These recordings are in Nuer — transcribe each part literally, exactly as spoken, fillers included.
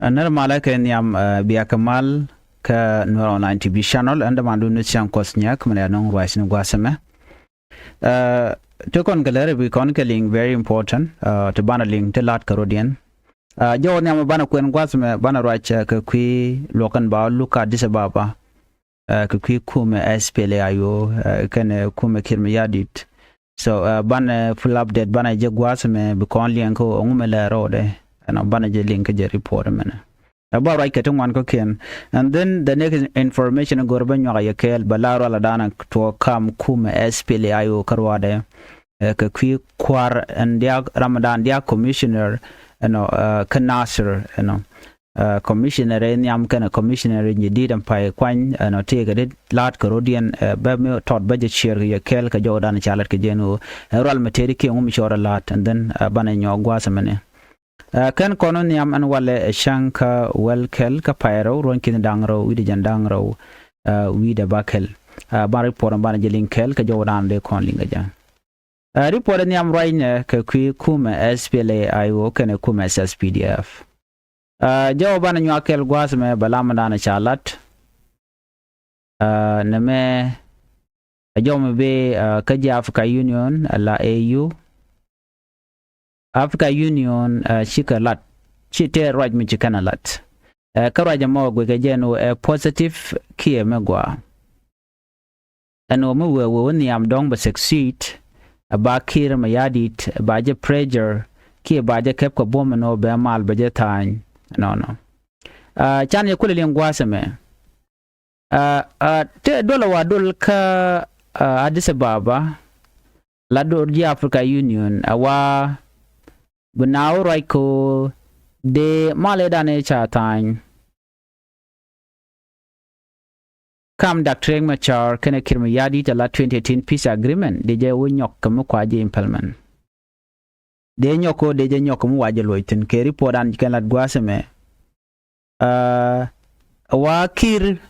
Ɛ nɛr malɛ kɛ nhiam, ɛ, bia kɛ mal kä Nuer Online T V channel, ɛn dämandu ni Thiaŋ Kuɔth Nyak, mɛn ya nɔŋ ruac ni gua̱a̱th ɛmɛ. Ɛ, ti kɔn kɛ lɛr bi kɔn kɛ liŋ very important, ɛ, ti banɛ liŋ ti la̱t kɛ rɔ̱diɛn. Ɛ, jɔw nhiam banɛ kuɛn gua̱a̱th ɛmɛ, banɛ ruac, ɛ, kɛ kui̱ luɔ̱k ɛn ba luk kä Addis Ababa. Ɛ, kɛ kui̱ kumɛ S P L A I O, ɛ, kɛnɛ kumɛ Kiir Mayardit. So, ɛ, banɛ full update, banɛ jɛ gua̱a̱th ɛmɛ bi kɔn liɛŋ kä ɣöö ɛŋu mɛ lɛ rɔɔdɛ. Ɛnɔ banɛ jɛ liŋ kä jɛ report ɛmɛnɛ. Ɛ, ba ruac kɛ ti ŋuan kɔ̱kiɛn. And then the next information go̱r bä nyuak a yɛ kɛɛl bɛ la rual a da̱a̱n a tuɔɔk kam kumɛ S P L A I O kä ruaadɛ. Ɛ, kɛ kui̱ kua̱r ɛn diaak Ramadan diaak commissioner, ɛnɔ, ɛ, kä Nasir, ɛnɔ. Ɛ, commissioner in nhiam kɛnɛ commissioner in jadid ɛn pay kuany, ɛnɔ, tëëkɛ di la̱a̱t kɛ rɔ̱diɛn, ɛ, bä mi tɔt bä jɛ ciɛɛr kɛ yɛ kɛɛl kɛ jɔwdan ca la̱t kɛ jɛ ɛn ɣöö ɛ rual mi tëëdi kiɛ ŋu mi cɔɔr ɛ la̱a̱t, and then, ɛ, banɛ nyɔɔk gua̱a̱th ɛmɛnɛ. Ɛ, kɛn kɔn wä nhiam ɛn walɛ ɛ cäŋ kä wäl kɛl kä pay rɛw ruɔ̱n ki̱n da̱ŋ rɛw wi̱cdɛ jɛn da̱ŋ rɛw, ɛ, wi̱cdɛ bäkɛl. Ɛ, ban report ɛn banɛ jɛ liŋ kɛɛl kɛ jɔwdan dee kɔn liŋ kɛ jɛ. Ɛ, report in nhiam ruacnɛ kɛ kui̱ kumɛ S P L A I O kɛnɛ kumɛ S S P D F. Ɛ, jɔw banɛ nyuak kɛl gua̱a̱th ɛmɛ bɛ lamdan ca la̱t. Ɛ, nɛmɛ ɛ jɔw mi bi, ɛ, kä ji̱ Africa Union, ɛ, la A U. Africa Union, ɛ, cikɛ la̱t, ci tëë ruac mi ci kɛn ɛ la̱t. Ɛ, kä ruac ɛmɔ guikɛ jɛ ɛn ɣöö ɛ positive kiɛ mi gɔaa. Ɛn ɣöö mi wëë wëë wä nhiam dɔ̱ŋ bɛ succeed, ɛ ba Kiir Mayardit, ɛ ba jɛ pressure, kiɛ ba jɛ kɛp kɛ buɔ̱m ɛn ɣöö bɛ mal bɛ jɛ tha̱a̱ny. Nɔnɔ. Ɛ, can yɛ kulɛ liŋ gua̱a̱th ɛmɛ. Ɛ, ɛ, tëë duɔl ɛ wa duɔl kä, ɛ, Addis Ababa, la do̱r ji̱ Africa Union, ɛ wa bi naath ruac kɛ ɣöö dee mal ëëdan ëë ca tha̱a̱ny. Kam Doctor Riek Machar kɛnɛ Kiir Mayardit a la twenty eighteen peace agreement, dee jɛ wä nyɔk kɛ mi kua jɛ implement. Dee nyɔk kɛ ɣöö dee jɛ nyɔk kɛ mi wa jɛ luɔc thi̱n kɛ report an ji̱ kɛn lat gua̱a̱th ɛmɛ. Ɛ, wa Kiir,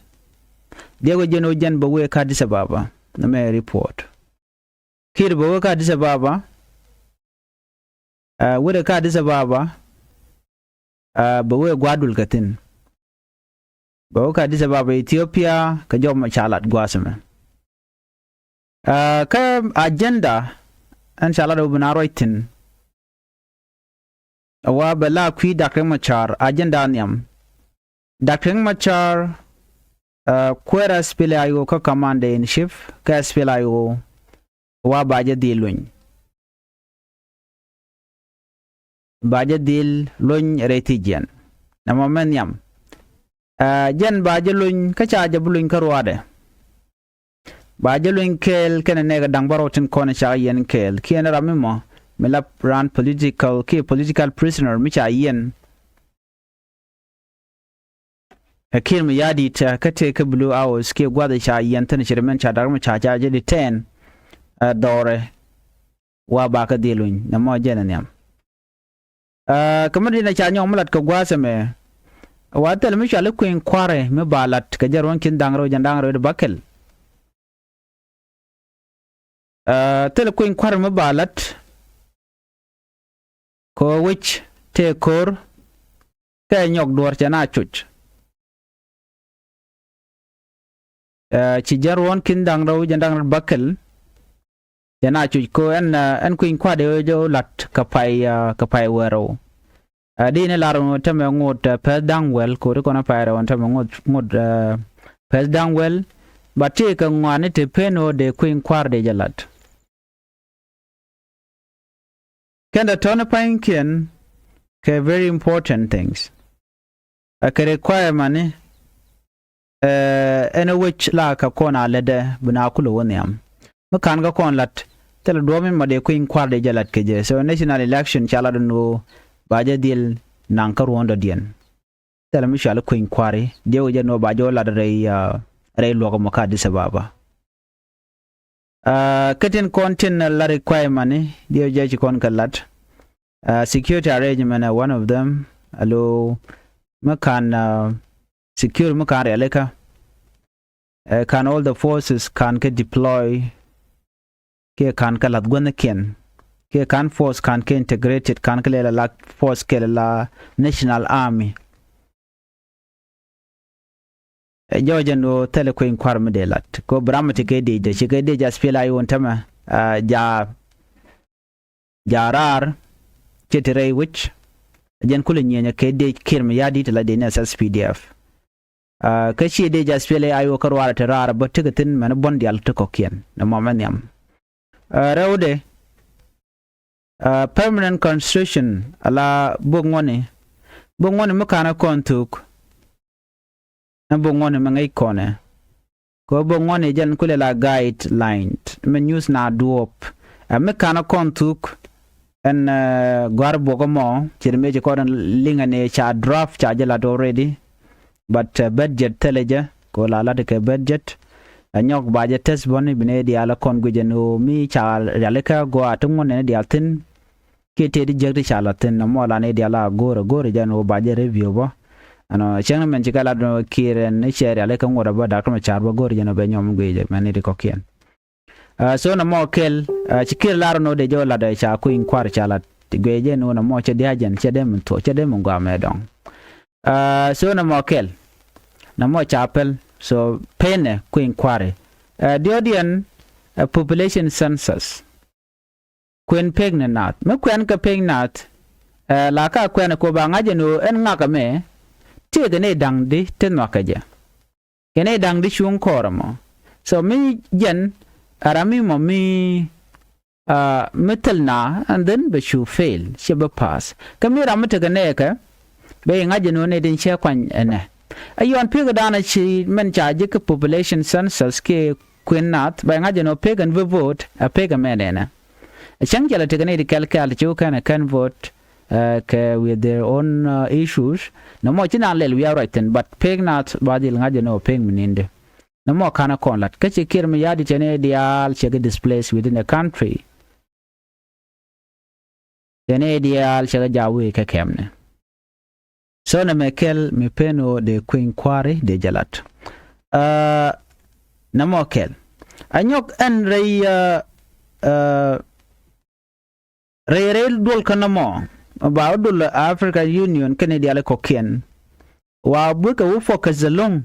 dee wä jɛn wä jɛn bɛ wee kä Addis Ababa, nɛmɛ report. Kiir bɛ wee kä Addis Ababa, ɛ, wetdɛ kä Addis Ababa, ɛ, bɛ wee gua̱a̱th duɔl kɛ thi̱n. Bɛ wee kä Addis Ababa, Ethiopia, kɛ jɔw mi ca lat gua̱a̱th ɛmɛ. Ɛ, kä agenda ɛn ca lat ɛ wä bi naath ruac thi̱n. Ɛ wa bɛ la kui̱ Doctor Riek Machar agenda nhiam. Doctor Riek Machar, ɛ, kuäär S P L A I O kä commander in chief kä S P L A I O, ɛ wa ba jɛ dhil luny. Ba jɛ dhil luny rɛy thi̱jiɛn. Nɛmɔ mɛ nhiam. Ɛ, jɛn ba jɛ luny, kä ca jɛ bi luny kä ruaadɛ. Ba jɛ luny kɛɛl kɛnɛ nɛɛkɛ da̱ŋ bärɔw tin kɔn cakɛ yɛn kɛɛl. Kiɛn ram mi mɔ, mi la raan political, kiɛ political prisoner mi ca yɛn. Ɛ Kiir Mayardit, ɛ, kä tëë kä Blue House, kiɛ gua̱th ca yɛn thi̱n ci ri mɛn ca da̱k mi ca ca jɛ detain, ɛ, dhɔrɛ. Wa ba kä dhil luny, nɛmɔ jɛn ɛ nhiam. Ɛ, kä mi di̱t nɛ ca nyɔk mi lat kɛ gua̱a̱th ɛmɛ. Wa thil mi cɔal i̱ kui̱ny kua̱ri mi ba lat kɛ jɛ ruɔ̱n ki̱n da̱ŋ rɛw jɛn da̱ŋ rɛw di bäkɛl. Ɛ, thil kui̱ny kua̱ri mi ba lat kɛ ɣöö wec tëë ko̱r kɛ nyɔk duɔ̱ɔ̱r cɛ na cuc. Ɛ, ci jɛn ruɔ̱n ki̱n da̱ŋ rɛw jɛn da̱ŋ rɛw bäkɛl. Jɛn a cuc ko ɛn, ɛ, ɛn kui̱ny kua̱r dee wä jɛ wä la̱t kɛ pay, ɛ, kɛ pay wäl rɛw. Ɛ, di ni lar tämɛ ŋot, ɛ, pɛth da̱ŋ wäl, kori kɔn ɛ pay rɛw ɛn tämɛ ŋot, ŋot, ɛ, pɛth da̱ŋ wäl. Ba tëëkɛ ŋɔaani te pen ɣöö dee kui̱ny kua̱r dee jɛ la̱t. Kɛn dee tɔ̱ni pa̱nykiɛn kɛ very important things. Ɛ kɛ requirement ni, ɛ, ɛn ɛ wec la kɛ kɔn a lätdɛ bi na kulɛ wä nhiam. Mi ka̱n kä kɔn la̱t, thilɛ duɔ̱ɔ̱p mi ma dee kui̱ny kua̱r dee jɛ la̱t kɛ jɛ. So national election ca lat ɛn ɣöö ba jɛ dhil naŋ kä ruɔ̱n dɔ̱diɛn. Thilɛ mi cɔal i̱ kui̱ny kua̱ri, diɛw jɛ ɛn ɣöö ba jɛ wä la̱t rɛy, ɛ, rɛy luɔ̱k ɛmɔ kä Addis Ababa. Ɛ, kä tin kɔn tin la requirement ni, diɛw jɛ ci kɔn kɛ la̱t. Ɛ, security arrangement ɛ one of them. Alo, mi ka̱n, ɛ, secure mi ka̱n rialikä. Ɛ, ka̱n all the forces ka̱n kɛ deploy. Kiɛ ka̱n kɛ la̱th guäthnikiɛn. Kiɛ ka̱n force ka̱n kɛ integrated, ka̱n kɛ lɛl a la force kɛl a la National Army. Ɛ jɔɔc ɛn ɣöö thilɛ kui̱ny kua̱r mi dee lat kɛ ɣöö bi ram mi ti kɛ dec dee ci kɛ dec a spiel a iwun tämɛ. Aa, ja ja raar. Ci ti rɛy wi̱c. Jɛn kulɛ nyieenyɛ kɛ dec Kiir mi ya̱di̱t la dec ni S S P D F. Aa, kä ci dec a spiel a iwun kä ruaarɛ ti raar bä tekɛ thi̱n mɛn buɔ̱n diaal ti kɔ̱kiɛn ni mɔmɛ nhiam. Aa, rɛwdɛ. Aa, permanent constitution ala bok ŋuɔ̱ni. Bok ŋuɔ̱ni mi ka̱n a kɔn thuk. Ɛ bok ŋuɔ̱ni mi ŋäc kɔnɛ. Kɛ bok ŋuɔ̱ni jɛn kulɛ la guideline mi nyuth na duɔ̱ɔ̱p. Ɛ mi ka̱n a kɔn thuk. Ɛn, ɛ, gua̱r bok ɛmɔ ci ri mëë ci kɔn liŋɛ ni ca draft ca jɛ lat already. But, ɛ, budget thilɛ jɛ kɛ la lat kɛ budget. Ɛ nyɔk ba jɛ test bɔni bi ni diaal ɛ kɔn guic ɛn ɣöö mi ca rialikä gɔaa ti ŋuɔ̱n ni diaal thi̱n. Kiɛ tëë di jiäk ti ca la̱th thi̱n nɔmɔ la ni diaal a go̱o̱rä go̱o̱rä jɛn ɣöö ba jɛ review bä. Ɛnɔ cäŋ ni mɛn ci kɛ lat nɔ Kiir ɛn ni cɛ rialikä ŋuɔ̱t ɛ bä da̱k ti mɛ ca̱r bä go̱o̱rä jɛn ɣöö bɛ nyɔm guic jɛ mɛn ni ti kɔ̱kiɛn. Aa, so nɔmɔ kɛl, aa, ci Kiir lar nɔ dee jɛ ɣöö lat ɛ ca kui̱ny kua̱r ca lat guic jɛn ɣöö nɔmɔ cɛ dia̱a̱ jɛn cɛ dee min thuɔ̱k cɛ dee min gua̱a̱mɛ dɔ̱ŋ. Aa, so nɔmɔ kɛl nɔmɔ ca pɛl. So penɛ kui̱ny kua̱ri. Aa, diɔ̱ɔ̱diɛn, aa, population census. Kuën pek ni naath mi kuɛn kɛ pek naath. Ɛ la ka kuɛn kɛ ba ŋa̱c ɛn ɣöö ɛn ŋak ɛmɛ. Tëëkɛ ni da̱ŋ di te nhɔakɛ jɛ. Kɛ ni da̱ŋ di cuŋ kɔɔr ɛmɔ. So mi jɛn ɛ ram mi mɔ mi, aa, mi thil na and then bɛ cu fail cɛ bɛ pass. Kä mi ram mi tekɛ nɛɛkɛ bɛ i̱ ŋa̱c ɛn ɣöö ni din cɛ kuany ɛnɛ. Ɛ yɔn pi̱i̱k dan ɛ ci mɛn ca ji̱ kä population census kiɛ kuën naath bɛ ŋa̱c ɛn ɣöö pek ɛn bi vote ɛ pek ɛmɛ nɛnɛ. Ɛ cäŋ cɛ lɛ tekɛ ni di kɛl kɛl ci wä kɛn ɛ kɛn vote, ɛ, kɛ with their own, ɛ, issues. Nɔmɔ ci naan lɛl wiaa ruac thi̱n but pek naath ba dhil ŋa̱c ɛn ɣöö pek mi ni̱n di. Nɔmɔ ka̱n ɛ kɔn la̱t kä ci Kiir mi ya̱di̱t cɛ ni diaal cɛ kɛ displace within a country. Tëë ni diaal cɛ kɛ ja̱ wee kɛ kɛmni. So nɛmɛ kɛl mi pen ɣöö dee kui̱ny kua̱ri dee jɛ lat. Aa, nɛmɔ kɛl. Ɛ nyɔk ɛn rɛy, aa, aa, rɛy rɛy duɔl kä nɛmɔ. Ba wä duɔl African Union kɛn i̱ diaal i̱ kɔ̱kiɛn. Wa buikɛ wä focus ɛlɔ̱ŋ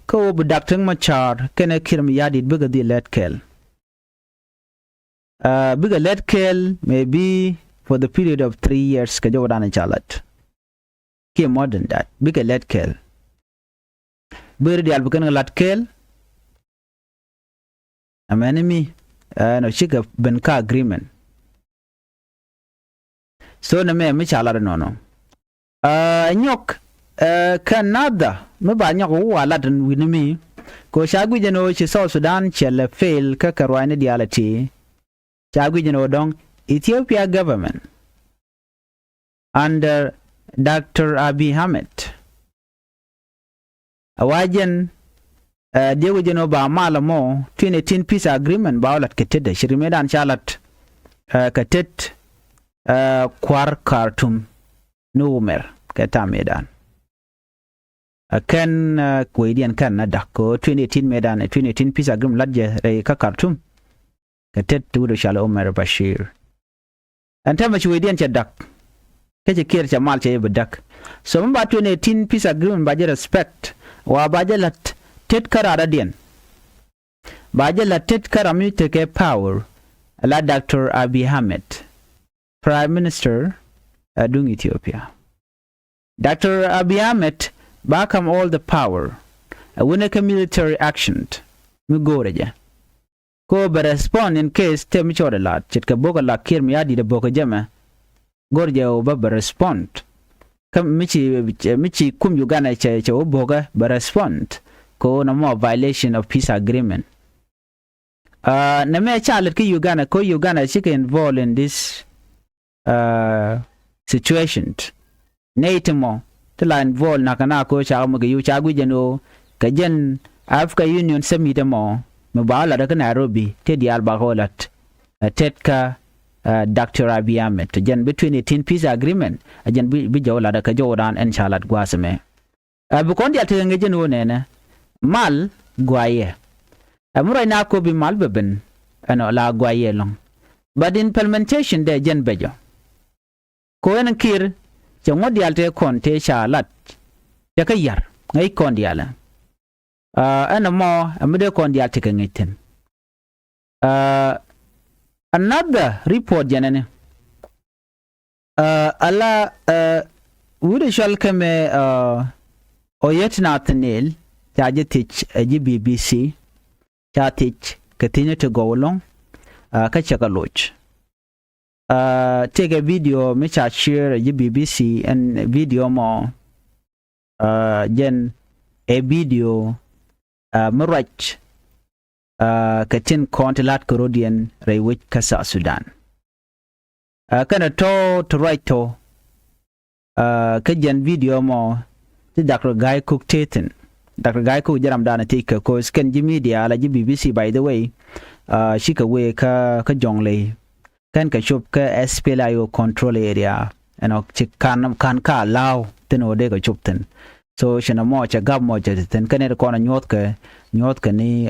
kä wä bi Dak Riek Machar kɛnɛ Kiir mi ya̱di̱t bikɛ dhil lɛt kɛl. Aa, bikɛ lɛt kɛɛl maybe for the period of three years kɛ jɔwä dan ca lat. Kiɛ more than that bikɛ lɛt kɛɛl. Beri diaal bi kɛn kɛ lat kɛɛl. Amäni mi, aa, nɔ cikɛ ben kä agreement. So nɛmɛ mi ca lat inɔnɔ. Aa, nyɔk, aa, kɛ nadha mi ba nyɔk wä wa lat wi̱ni mi. Kɛ ɣöö ca guic ɛn ɣöö ci South Sudan cɛ lɛ fail kä kɛ ruaacni diaal ɛ ti. Ca guic ɛn ɣöö dɔ̱ŋ Ethiopia government under Doctor Abiy Ahmed. A wa jɛn, ɛ, diɛ wä jɛn ɔ ba mal mɔ twenty eighteen peace agreement ba wä lat kɛ tetdɛ ci ri mëëdan ca lat, ɛ, kɛ tet, ɛ, kua̱r Khartoum ni Umer kɛ tam mëëdan. Ɛ kɛn, ɛ, kuecdiɛn kɛn na dak kɛ twenty eighteen mëëdan, twenty eighteen peace agreement lat jɛ rɛy kä Khartoum. Kɛ tet ti wut ɔ cal Umer Bashir. Ɛn täämɛ ci wecdiɛn cɛ dak. Kä ci Kiir cɛ mal cɛ jɛ bi dak. So mi ba twenty eighteen peace agreement ba jɛ respect. Wa ba jɛ la̱t tet kä radadiɛn. Ba jɛ la̱t tet kä ram mi tekɛ power. La Doctor Abiy Ahmed, Prime Minister, ɛ, duŋ Ethiopia. Doctor Abiy Ahmed ba kam all the power. Ɛ wi̱nɛ kä military action mi go̱o̱rɛ jɛ. Ko bɛ respond in case te mi cɔɔdɛ laat ce̱tkɛ bo̱kɛ la Kiir mi ya̱di̱t ɛ bo̱kɛ jɛmɛ. Go̱r jɛ ɔ bä bɛ respond. Kä mi ci, mi ci kum Uganda cɛ, cɛ wä bo̱kɛ bɛ respond. Ko nɔmɔ violation of peace agreement. Aa, nɛmɛ ca lät kä Uganda, ko Uganda cikɛ involved in this, aa, situation. Nɛy ti mɔ ti la involved nakä na ko ca mɔ kɛ yu ca guic jɛn ɣöö kɛ jɛn Africa Union Summit ɛmɔ mi ba wä lat kä Nairobi ti diaal ba kɛ wä lat. Ɛ tet kä, aa, Doctor Abiy Ahmed ti jɛn bi twenty eighteen peace agreement ɛ jɛn bi, bi jɛ wä lat kä jɔwdan ɛn ca lat gua̱a̱th ɛmɛ. Ɛ bi kɔn diaal tekɛ ŋäc jɛn ɣöö nɛnɛ mal guayɛ. Ɛ mi ruac na ko bi mal bɛ ben ɛnɔ la guayɛ lɔ̱ŋ. But implementation dɛ jɛn bɛ jɔ. Ko ɛn Kiir cɛ ŋuɔ̱t diaal tëë kɔn tëë ca lat. Cɛ kä yar ŋäc kɔn diaal ɛ. Ɛn ɛmɔ ɛ mi dee kɔn diaal tekɛ ŋäc thi̱n. Another report jɛn ɛni, ala wi̱cdɛ cɔl kɛ mɛ Oyet Nathaniel ca ji̱ thiec ɛ ji̱ B B C, ca thiec kɛ thiecni ti gɔw ɛlɔ̱ŋ, kä cɛ kɛ loc. Tëëkɛ video mi ca share ɛ ji̱ B B C, ɛn video mɔ jɛn ɛ video mi ruac kɛ tin kɔn ti la̱t kɛ rɔ̱diɛn rɛy wec kä South Sudan. Kɛnɛ tɔ̱ ti ruac tɔ̱ kä jɛn video mɔ ti Doctor Gai Kok tëë thi̱n. Doctor Gai Kok jɛ ram da̱a̱n a thiec kɛ, cause kɛn ji̱ media la ji̱ B B C, by the way, cikɛ wee kä kä Jɔŋley, kɛn kɛ cop kä S P L A I O control area. Ɛnɔ ci kan, kan ka allow thi̱n ɣöö dee kɛ cop thi̱n. So ci nɔmɔ cɛ gap mɔ cɛ ti thi̱n, kɛn nɛy ti kɔn a nyuɔ̱thkɛ, nyuɔ̱thkɛ ni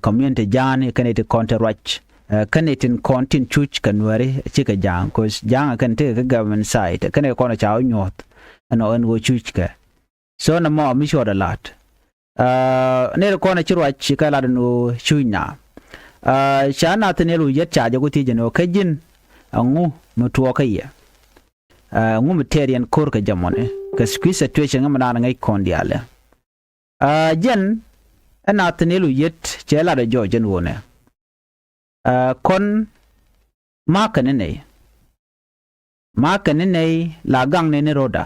community ja̱a̱n, kɛn nɛy ti kɔn te ruac, kɛn nɛy tin kɔn tin cuc kɛ Nuääri cikɛ ja̱a̱ŋ, cause ja̱a̱ŋ kɛn tekɛ kä government side, kɛn nɛy kɔn ca wä nyuɔ̱th ɛnɔ ɛn ɣöö cuc kɛ. So nɔmɔ mi cuɔt a la̱t, nɛy ti kɔn a ci ruac ci kɛ lat ɛn ɣöö cuc na. Ca Nathaniel Oyet ca jɛ ku thiec ɛn ɣöö kä ji̱n, ɛŋu mi tuɔɔkä yɛ? Ɛŋu mi tɛɛr yɛn ko̱r kɛ jɛ mɔni kɛ kui̱ situation ŋämɛ naan ŋäc kɔn diaalɛ? Jɛn ɛ Nathaniel Oyet cɛ lat ɛ jɔɔc ɛn ɣöö nɛ kɔn ma̱a̱kɛ ni nɛy, ma̱a̱kɛ ni nɛy la gaŋ nɛy ni ro̱da.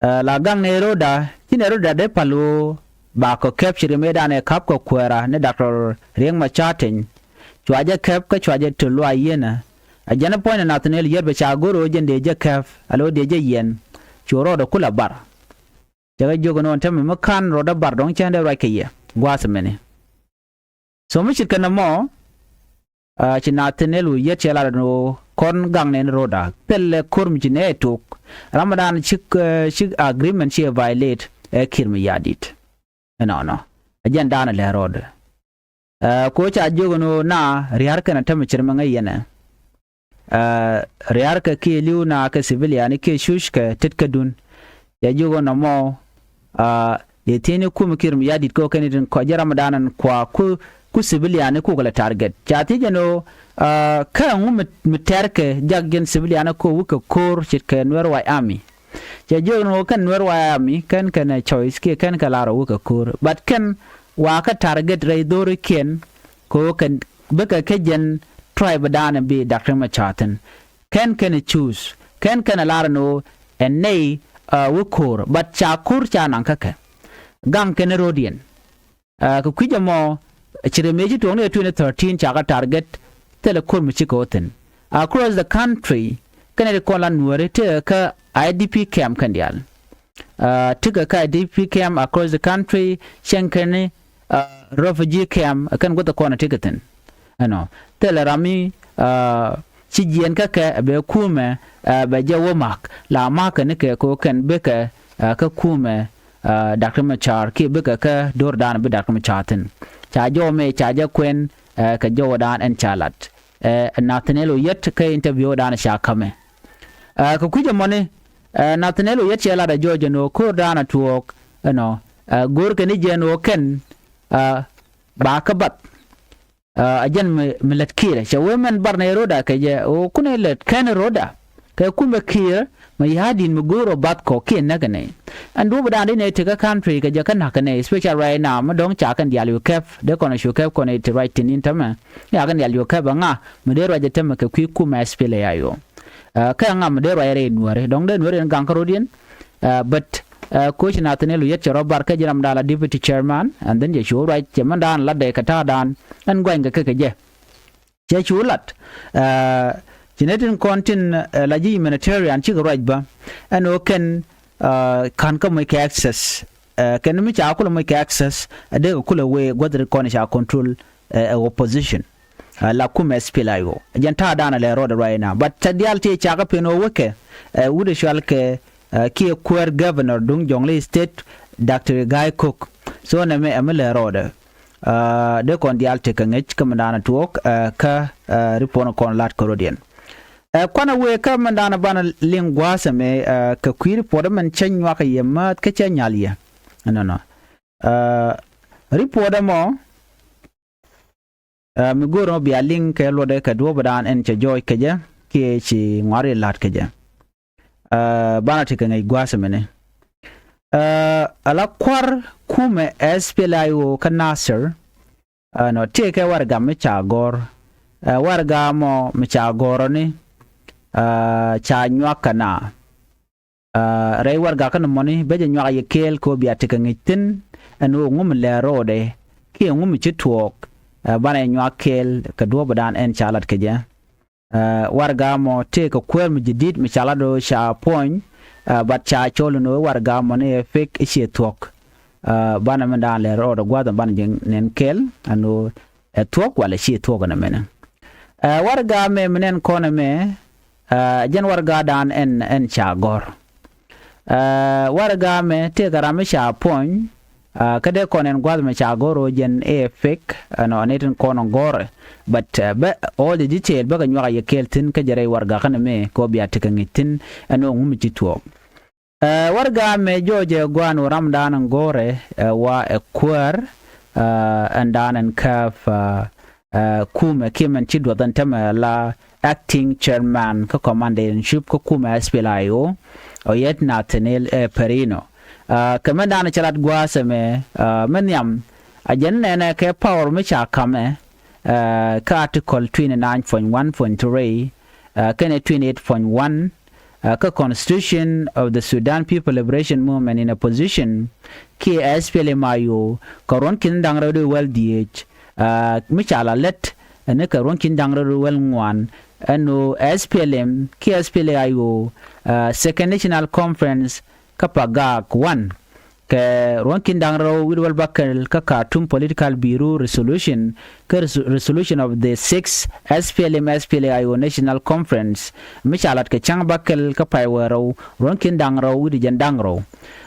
La gaŋ nɛy ro̱da, ci nɛy ro̱da dee pal ɣöö ba kɔ kɛp ci ri mëëdan ɛ ka̱p kɛ kuäära ni Doctor Riek Machar Teny. Cua jɛ kɛp kä cua jɛ te luaac yieenä. A jɛn ɛ puɔ̱ny ni Nathaniel Oyet bɛ ca go̱r ɣöö jɛn dee jɛ kɛp, a lo̱ dee jɛ yiɛn. Cu rɔɔdɛ kulɛ bar. Cɛ kɛ jiök ɛn ɣöö ɛn täämɛ mi ka̱n rɔɔdɛ bar dɔ̱ŋ cä dee ruac kɛ yɛ gua̱a̱th ɛmɛni. So mi ce̱tkɛ nɔmɔ, ci Nathaniel Oyet cɛ lat ɛn ɣöö kɔn gaŋ nɛy ni ro̱da, thilɛ ko̱r mi ci nɛy ɛ tok. Ram ëëdan ci, ci agreement ci ɛ violate ɛ Kiir Mayardit. Ɛnɔnɔ ɛ jɛn da̱a̱n ɛ lɛ rɔɔdɛ. Kɛ ɣöö ca jiök ɛn ɣöö na ria̱r kɛn ɛ täämɛ ci ri mi ŋäc yɛn ɛ. Ria̱r kɛ kiɛ li̱w na kɛ civilian kiɛ cuc kɛ tet kädun. Cɛ jiök ɛn nɔmɔ, dee thiecni kumɛ Kiir Mayardit kɛ ɣöö kɛn itin kɔc jɛ ram ëëdan ɛn kua ku, ku civilian kukɛ lɛ target. Ca thiec ɛn ɣöö kä ɛŋu mi, mi tɛrkɛ jak jɛn civilian kɛ ɣöö wekɛ ko̱r ce̱tkɛ Nuer White Army. Cɛ jiök ɛn ɣöö kɛn Nuer White Army kɛn kɛn ɛ choice kiɛ kɛn kɛ lar ɣöö wekɛ ko̱r. But kɛn wakä target rɛy dho̱rikiɛn kɛ ɣöö kɛn bikɛ kä jɛn tribe ëëdan bi Doctor Machar thi̱n. Kɛn kɛn ɛ choose, kɛn kɛn ɛ lar ɛn ɣöö ɛ nɛy wä ko̱r, but ca ko̱r ca naŋ kä kɛ. Gaŋ kɛn ro̱diɛn. Kɛ kui̱c ɛmɔ, ci ri mëë ci tuɔɔkni ɛ twenty thirteen ca kɛ target, thilɛ ko̱r mi cikɛ wä thi̱n. Across the country, kɛn ɛ ti kɔn la Nuääri tekɛ kä I D P camp kɛn diaal. Tekɛ kä I D P camp across the country, cieŋ kɛn ni refugee camp, kɛn guäth kɔn ɛ tekɛ thi̱n. Ɛnɔ thilɛ ram mi ci jiɛɛn kä kɛ bɛ kumɛ bɛ jɛ wä ma̱k, la ma̱k kɛ ni kɛ kɛ ɣöö kɛn bikɛ kä kumɛ Doctor Machar kiɛ bikɛ kä do̱rdan bi Doctor Machar thi̱n. Ca jɔw mëë ca jɛ kuɛn kɛ jɔwdan ɛn ca lat. Nathaniel Oyet kä interview dan ca ka̱mɛ. Kɛ kui̱c ɛmɔni, Nathaniel Oyet cɛ lat ɛ jɔɔc ɛn ɣöö ko̱r da̱a̱n a tuɔɔk ɛnɔ, go̱o̱r kɛ ni jɛ ɛn ɣöö kɛn ba kä bath. Ɛ jɛn mi, mi lät Kiir cɛ wee mɛn bar nɛy ro̱da kɛ jɛ ɣöö kunɛ lät kɛn ro̱da. Kɛ kumɛ Kiir Mayardit mi go̱o̱r ɔ bath kɔ kiɛ näk ɛ nɛy. Ɛn duɔ̱ɔ̱p dan di nɛy ti kä country kɛ jɛ kä näk ɛ nɛy, special right now mi dɔ̱ŋ ca kɛn diaal yɔ kɛp, dee kɔn a cu kɛp kɔn ɛ ti ruac tin in tämɛ. Ca kɛn diaal yɔ kɛp ɛ ŋa mi dee ruac ɛ tämɛ kɛ kui̱ kumɛ S P L A I O. Kä ŋa mi dee ruac rɛy Nuääri, dɔ̱ŋ dee Nuääri ɛn gaŋ kä ro̱diɛn. But koci Nathaniel Oyet cɛ rɔ bar kä ji̱ ram da̱a̱n la deputy chairman, and then cɛ cu ruac cɛ mɛn da̱a̱n lat dee kɛ ta̱a̱ da̱a̱n ɛn gua̱ny kɛ kɛ kɛ jɛ. Cɛ cu lat ci nɛ tin kɔn tin la ji̱ humanitarian cikɛ ruac bä ɛn ɣöö kɛn ka̱n kä moc kɛ access. Kɛn mi ca kulɛ moc kɛ access ɛ dee kɛ kulɛ wee gua̱th ri kɔn ca control ɛ opposition. La kumɛ S P L A I O jɛn ta̱a̱ da̱a̱n a lɛ rɔɔdɛ right now, but ca diaal tëë cakɛ pen ɣöö wekɛ ɛ wut ɛ cual kɛ kiɛ kuäär governor duŋ Jonglei State, Doctor Gai Kok. So nɛmɛ ɛ mi lɛ rɔɔdɛ dee kɔn diaal tekɛ ŋäc kä mi da̱a̱n a tuɔɔk kä report kɔn lat kä ro̱diɛn. Ɛ kuanɛ wëë kä mɛn da̱a̱n banɛ liŋ gua̱a̱th ɛmɛ kɛ kui̱ report mɛn cä nyuak yɛ määth kä cä nyal yɛ. Ɛnɔnɔ. Ɛ, report ɛmɔ, ɛ, mi go̱o̱r ɛmɔ bia liŋ kɛ luɔtdɛ kɛ duɔ̱ɔ̱pdan ɛn cɛ jɔɔc kɛ jɛ kiɛ ci ŋuari la̱t kɛ jɛ. Ɛ, banɛ tekɛ ŋäc gua̱a̱th ɛmɛni. Ɛ, ala kua̱r kumɛ S P L A I O kä Nasir, ɛ, nɔ tëëkɛ warɛga mi ca gɔ̱r. Ɛ, warɛga mɔ mi ca gɔ̱r ɔ ni, ɛ, ca nyuak kɛ na. Ɛ, rɛy warɛga kä ni mɔni bɛ jɛ nyuak yɛ kɛɛl kɛ ɣöö bia tekɛ ŋäc thi̱n ɛn ɣöö ŋu mi lɛr ro̱o̱dɛ kiɛ ŋu mi ci tuɔɔk. Ɛ, banɛ nyuak kɛɛl kɛ duɔ̱ɔ̱pdan ɛn ca lat kɛ jɛ. Ɛ, warɛga mɔ tëëkɛ kuäär mi ji̱ di̱t mi ca lat ɣöö ca puɔ̱ny. Ɛ, but ca cɔl ɛn ɣöö warɛga mɔni ɛ fake, i̱ ciɛ thuɔ̱k. Ɛ, banɛ mindan lɛr ro̱o̱dɛ gua̱a̱th ɛn banɛ jɛ nɛn kɛɛl ɛn ɣöö ɛ thuɔ̱k walɛ ciɛ thuɔ̱k ɛn ɛmɛnɛ. Ɛ, warɛga mɛ mi nɛn kɔn ɛmɛ, ɛ, jɛn warɛgadan ɛn, ɛn ca gɔ̱r. Ɛ, warɛga mɛ tëëkɛ ram mi ca puɔ̱ny. Ɛ, kä dee kɔn ɛn gua̱a̱th mɛ ca gɔ̱r ɣöö jɛn ɛ fake, ɛnɔ ni tin kɔn ɛ gɔ̱rɛ. But, ɛ, bɛ all the detail bäkɛ nyuak a yɛ kɛɛl thi̱n kä jɛ rɛy warɛga kɛn ɛmɛ kɛ ɣöö bia tekɛ ŋäc thi̱n ɛn ɣöö ŋu mi ci tuɔɔk. Ɛ, warɛga mɛ jɔɔcɛ gua̱a̱n ɣöö ramdan ɛn go̱o̱rɛ, ɛ, wa ɛ kuäär, ɛ, ɛndan ɛn kääp, ɛ, ɛ, kumɛ kiɛ mɛn ci duɔth ɛn tämɛ la acting chairman kä commander in chief kä kumɛ S P L A I O, ɔ yet Nathaniel, ɛ, Perino. Ɛ, kɛ mɛndan cɛ lat gua̱a̱th ɛmɛ, ɛ, mɛ nhiam, ɛ, jɛn nɛnɛ kɛ power mi ca kamɛ, ɛ, kä article twenty nine point one point three, ɛ, kɛnɛ twenty eight point one, ɛ, kä Constitution of the Sudan People Liberation Movement in Opposition kiɛ S P L M I O, kä ruɔ̱n ki̱n da̱ŋ rɛw di wäl dhieec, ɛ, mi ca la lät, ɛ, ni kɛ ruɔ̱n ki̱n da̱ŋ rɛw di wäl ŋuan, ɛn ɣöö S P L M kiɛ S P L A I O, ɛ, Second National Conference kä Pagak one, kɛ ruɔ̱n ki̱n da̱ŋ rɛw wi̱cdɛ wäl bäkɛl kä Khartoum Political Bureau resolution, kä res-, resolution of the six S P L M S P L A I O National Conference, mi ca lat kɛ cäŋ bäkɛl kä pay wäl rɛw ruɔ̱n ki̱n da̱ŋ rɛw wi̱cdɛ jɛn da̱ŋ rɛw.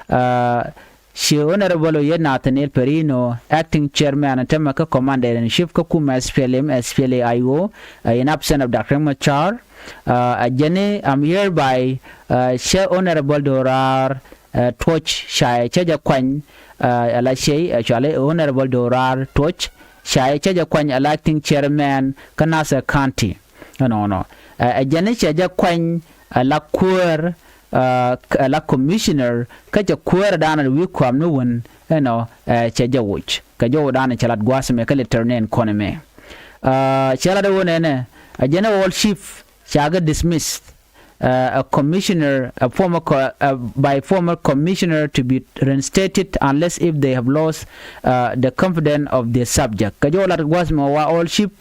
Ɛ, ci Honorable Oyet Nathaniel Perino, acting chairman tämɛ kä commander in chief kä kumɛ S P L M S P L A I O, ɛ, in absence of Doctor Machar, ɛ, ɛ jɛn i̱, I'm hereby, ɛ, cɛ Honorable Dorar, ɛ, Tuɔc ca cɛ jɛ kuany, ɛ, ala ciey, ɛ, cuali Honorable Dorar Tuɔc ca cɛ jɛ kuany ala acting chairman kä Nasir County. Ɛnɔnɔ. Ɛ, ɛ jɛn i̱ cɛ jɛ kuany ala kuäär, ɛ, k-, ala commissioner kä cɛ kuäär dan a wi̱i̱ kuam ni wän, ɛnɔ, ɛ, cɛ jɛ woc. Kɛ jɔwdan cɛ lat gua̱a̱th ɛmɛ kä letter ni ɛn kɔn ɛmɛ. Ɛ, cɛ lat ɛ wä nɛnɛ, ɛ jɛn ɛ all chief ca kɛ dismissed. Ɛ, a commissioner, a former co-, ɛ, by former commissioner to be reinstated unless if they have lost, ɛ, the confidence of their subject. Kɛ jɔw lat gua̱a̱th ɛmɛ wa all chief,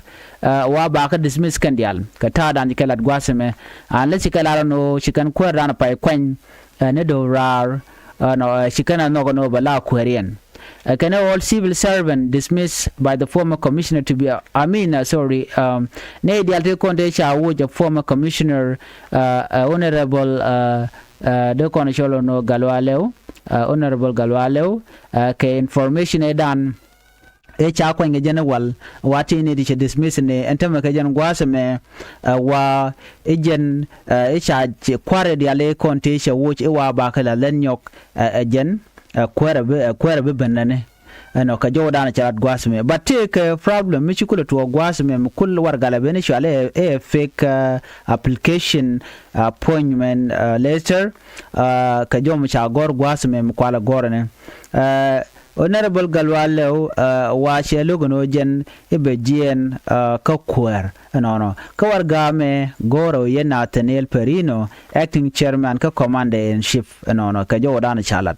ɛ, wa ba kɛ dismiss kɛn diaal. Kɛ ta̱a̱dan ci kɛ lat gua̱a̱th ɛmɛ. Unless ci kɛ lat ɛn ɣöö ci kɛn kuäärdan pay kuany, ɛ, ni do̱raar, ɛ, nɔ, ɛ, ci kɛn ɛ nhɔk ɛn ɣöö bɛ la kuääriɛn. Ɛ, kɛn ɛ all civil servant dismissed by the former commissioner to be, I mean, ɛ, sorry, um, nɛy diaal ti kɔn tëë ca woc ɛ former commissioner, ɛ, ɛ, Honorable, ɛ, ɛ, dee kɔn cɔl ɛn ɣöö Gatluak Lew, ɛ, Honorable Gatluak Lew, ɛ, kɛ information ëëdan ëë ca kuany kɛ jɛn ɛ wal, wa ti ni ti cɛ dismiss ni ɛn tämɛ kɛ jɛn gua̱a̱th ɛmɛ, ɛ, wa i̱ jɛn, ɛ, i̱ ca ci kua̱r ɛ diaal i̱ kɔn tëë cɛ woc i̱ wa ba kɛ la lɛn nyɔk, ɛ, ɛ jɛn, ɛ, kuäärɛ bi, ɛ, kuäärɛ bi ben nɛni. Ɛnɔ kɛ jɔwdan cɛ lat gua̱a̱th ɛmɛ. But tëëkɛ problem mi ci kulɛ tuɔɔk gua̱a̱th ɛmɛ mi kul warɛgalɛ ben i̱ cual ɛ, ɛ fake, ɛ, application, appointment, ɛ, letter, ɛ, kɛ jɔw mi ca gɔ̱r gua̱a̱th ɛmɛ mi kualɛ gɔ̱r ɛnɛ. Ɛ, Honorable Gatluak Lew, ɛ, wa cɛ lo̱k ɛn ɣöö jɛn i̱ bɛ jiɛɛn, ɛ, kä kuäär. Ɛnɔnɔ. Kä warɛga mɛ go̱o̱rɛ ɣöö yɛn Nathaniel Perino, acting chairman kä commander in chief. Ɛnɔnɔ. Kɛ jɔwdan ca lat.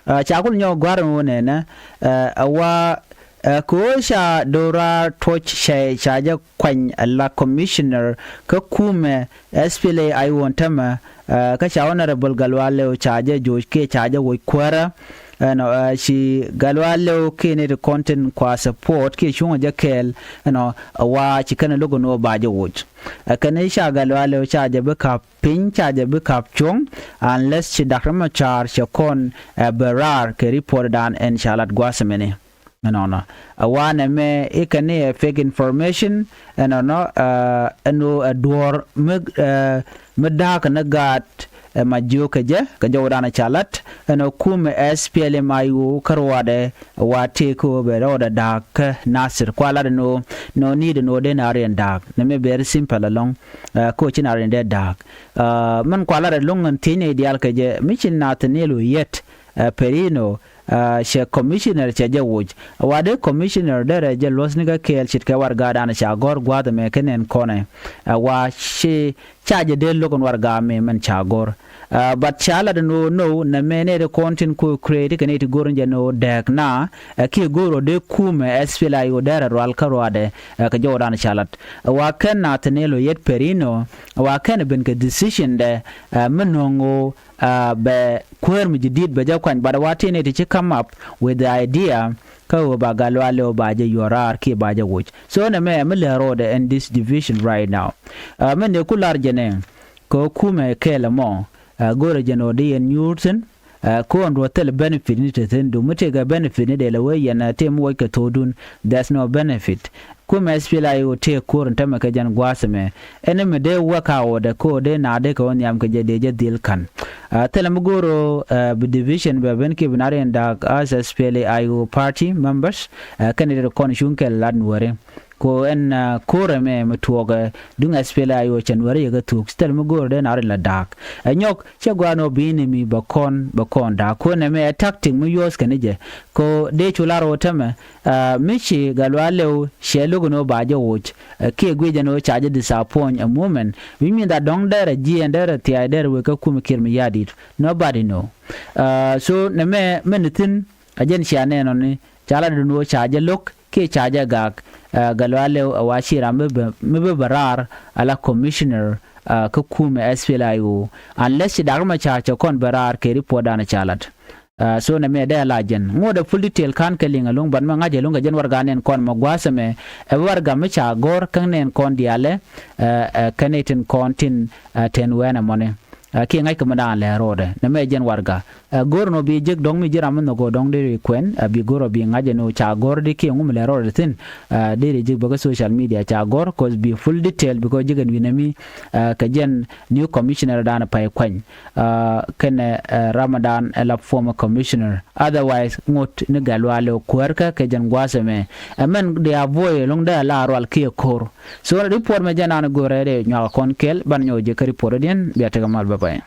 Ɛ, ca kul nyɔk gua̱r ɛn ɣöö nɛnɛ, ɛ, ɛ wa, ɛ, kɛ ɣöö ca Dorar Tuɔc cɛ ca jɛ kuany ala commissioner kä kumɛ S P L A I O ɛn tämɛ, ɛ, kä ca Honorable Gatluak Lew ca jɛ joc kiɛ ca jɛ woc kuäärä. Ɛnɔ, ɛ, ci Gatluak Lew kiɛ ni ti kɔn tin kua support kiɛ cuŋ jɛ kɛɛl, ɛnɔ, ɛ wa ci kɛn lo̱k ɛn ɣöö ba jɛ woc. Ɛ kɛn i̱ ca Gatluak Lew ca jɛ bi ka̱p piny, ca jɛ bi ka̱p cuɔ̱ŋ, unless ci Doctor Machar cɛ kɔn, ɛ, bɛ raar kɛ report dan ɛn ca lat gua̱a̱th ɛmɛni. Ɛnɔnɔ. Ɛ wanɛ mɛ i̱ kɛn ni ɛ fake information, ɛnɔnɔ, ɛ, ɛn ɣöö ɛ duɔ̱ɔ̱r mi, ɛ, mi da̱a̱k ni gaat, Ɛ ma jiök kɛ jɛ kɛ jɔwdan ca lat ɛn ɔ kumɛ S P L M I O kä ruaadɛ wa tëë kä ɣöö bɛ rɔɔdɛ da̱a̱k kä Nasir kua lat ɛn ɣöö nɔ ni̱i̱t ɛn ɣöö dee na riɛn da̱a̱k nɛ mi bɛr simple ɛlɔ̱ŋ. Kä ɣöö ci na riɛn dee da̱a̱k mɛn kua lat ɛlɔ̱ŋ ɛn thiecnɛ i̱ diaal kɛ jɛ mi ci Nathaniel Oyet Perino cɛ commissioner cɛ jɛ woc. Wa dee commissioner derɛ jɛ luɔ̱thni kä kɛɛl ce̱tkɛ warɛgakdan ca gɔ̱r gua̱a̱th ɛmɛ kä nɛn kɔnɛ. Wa ci ca jɛ dee lo̱k ɛn warɛgak mi mɛn ca gɔ̱r. But ca lat ɛn ɣöö now nɛ mɛ nɛy ti kɔn tin ku create kɛ nɛy ti go̱r in jɛ ni ɣöö dääk na ɛ kiɛ go̱r ɣöö dee kumɛ S P L M I O derɛ rual kä ruaadɛ kɛ jɔwdan ca lat. Wa kɛn Nathaniel Oyet Perino wa kɛn ben kɛ decision dɛ mi nöŋ ɣöö bɛ kuäär mi ji̱ di̱t bɛ jɛ kuany, but wa ti ni ti ci come up with the idea kä ɣöö ba Gatluak Lew ba jɛ yuɔr raar kiɛ ba jɛ woc. So nɛ mɛ mi lɛ ro̱o̱dɛ in this division right now. Mɛ ni ku lar jɛ nɛ kɛ kumɛ kɛɛl ɛmɔ go̱rɛ jɛ nɔ di yɛn nyuur thi̱n. Ko̱o̱n ruɔ thil benefit ni te thi̱n du mi tëëkɛ benefit ni dee lɛ wee yɛn ti mi woc kɛ tho̱o̱dun. There's no benefit. Kumɛ S P L M I O tëë ko̱r in tämɛ kɛ jɛn gua̱a̱th ɛmɛ. Ɛn mi dee wä ka ɣöödɛ ko̱o̱r dee na dee kɛ wä nhiam kɛ jɛ dee jɛ dhil ka̱n. Thilɛ mi go̱o̱r ɣöö bi division bɛ ben kiɛ bi na riɛn da̱a̱k as S P L M I O party members. Kɛn ri kɔn cuŋ kɛ lat nuɔ̱ri. Ko ɛn ko̱r ɛmɛ mi tuɔɔkɛ duŋ S P L M I O cɛ nuɔ̱ri yɛ kɛ thuuk thilɛ mi go̱o̱r dee na riɛn la da̱a̱k. Ɛ nyɔk cɛ gua̱a̱n ɣöö bi ni mi bɛ kɔn bɛ kɔn da̱a̱k ko ɛn ɛmɛ ɛ tactic mi yuɔ̱ɔ̱th kɛn jɛ. Ko dee cu lar ɣöö tämɛ mi ci Gatluak Lew cɛ lo̱k ɛn ɣöö ba jɛ woc. Kiɛ guic ɛn ɣöö ca jɛ disappoint a moment which mean that dɔ̱ŋ derɛ jiɛɛn derɛ thia̱a̱c derɛ wek kä kumɛ Kiir Mayardit. Nobody know. So nɛ mɛ mɛ ni thi̱n a jɛn cia nɛɛnɔni ca la dun ɣöö ca jɛ lo̱k kiɛ ca jɛ gak. Gatluak Lew a wa ci ram mi bi bɛ raar a la commissioner kä kumɛ S P L M I O unless ci Dak Macar cɛ kɔn bɛ raar kɛ report dan ca lat. So nɛ mɛ dee la jɛn ŋot ɛ full detail ka̱n kɛ liŋ ɛlɔ̱ŋ but mɛ ŋa̱c ɛlɔ̱ŋ kɛ jɛn warɛga nɛn kɔn mɛ gua̱a̱th ɛmɛ. Ɛ warɛga mi ca gɔ̱r kä nɛn kɔn diaalɛ. Kɛn itin kɔn tin ten wɛn ɛmɔni. Kiɛ ŋa̱c kɛ mi da̱a̱n lɛ ro̱o̱dɛ nɛ mɛ jɛn warɛga. Go̱r nɔ bi jek dɔ̱ŋ mi ji̱ ram mi nhɔk ɣöö dɔ̱ŋ deri kuɛn bi go̱r ɔ bi ŋa̱c ɛn ɣöö ca gɔ̱r di kiɛ ŋu mi lɛ ro̱o̱dɛ thi̱n. Deri jek bä kä social media ca gɔ̱r cause bi full detail because jek ɛn wi̱nɛ mi kɛ jɛn new commissioner dan pay kuany. Kɛnɛ Ramadan ɛ la former commissioner otherwise ŋot ni Gatluak Lew kuäärkä kɛ jɛn gua̱a̱th ɛmɛ. Ɛmɛn dee avoid ɛlɔ̱ŋ dee a la rual kiɛ ko̱r. So report mɛ jɛn an go̱rɛ dee nyuak kɔn kɛl ban nyɔk jɛ kä report diɛn bia tekɛ mal bä pay.